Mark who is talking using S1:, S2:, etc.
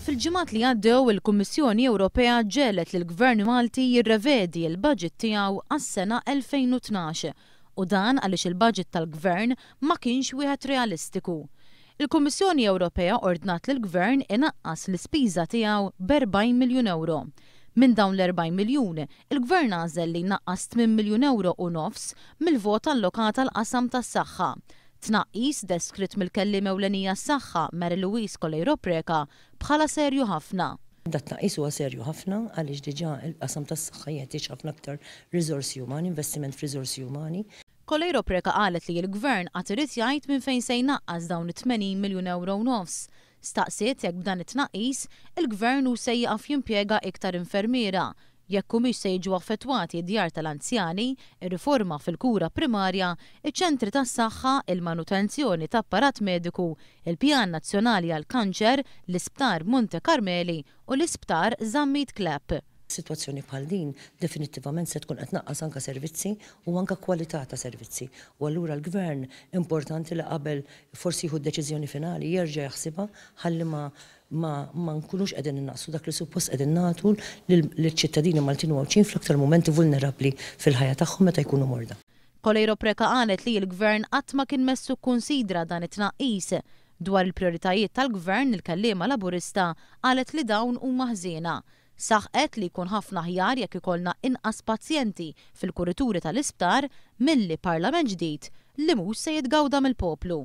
S1: Fil-ġimgħat li għaddew il-Kummissjoni Ewropea ġegħlet lill-Gvern Malti jirrevedi l-baġit tiegħu għas-sena 2012 u dan għaliex il-baġit tal-Gvern ma kienx wieħed realistiku. Il-Kummissjoni Ewropea ordnat lill-Gvern inaqqas l-ispiża tiegħu b'40 miljun ewro. Minn dawn l-40 miljun, il-Gvern għażel li jnaqqas tmien miljun ewro u nofs mill-vot allokat għall-qasam tas-saħħa. Tnaqqis deskritt mill-Kelliem Ewlenija għas-Saħħa, Mary Louise Coleiro Preca, bħala serju ħafna.
S2: Dat-tnaqqis huwa serju ħafna għaliex diġà l-qasam tas-saħħa jeħtieġ ħafna aktar riżorsi umani, investiment f'riżorsi umani.
S1: Coleiro Preca qalet li l-Gvern għad irid jgħid minn fejn se jnaqqas dawn it-80 miljun ewro u nofs. Staqsiet jekk b'dan it-tnaqqis, il-Gvern hux se jieqaf jimpjega iktar infermiera, jekk humiex se jiġu affettwati d-djar tal-anzjani, ir-riforma fil-kura primarja, iċ-ċentri tas-saħħa, il-manutenzjoni ta' apparat mediku, il-pjan nazzjonali għall-kanċer, l-Isptar Monte Karmeli u l-Isptar Zammit Clapp.
S2: Sitwazzjoni bħal din definittivament se tkun qed tnaqqas anke servizzi u anke kwalità ta' servizzi. U allura l-Gvern importanti li qabel forsi jieħu d-deċiżjoni finali jerġa' jaħsibha ħalli ma ma ma nkunux qegħdin innaqqsu dak li suppost qegħdin nagħtu liċ-ċittadini Maltin u Għawdxin fl-aktar mumenti vulnerabbli fil-ħajja tagħhom meta jkunu morda.
S1: Coleiro Preca qalet li l-Gvern qatt ma kien messu kkunsidra dan it-tnaqqis. Dwar il-prijoritajiet tal-Gvern, il-kelliema Laburista qalet li dawn huma ħżiena. Saħqet li jkun ħafna aħjar jekk ikollna inqas pazjenti fil-kurituri tal-isptar milli Parlament ġdid li mhux se jitgawda mill-poplu.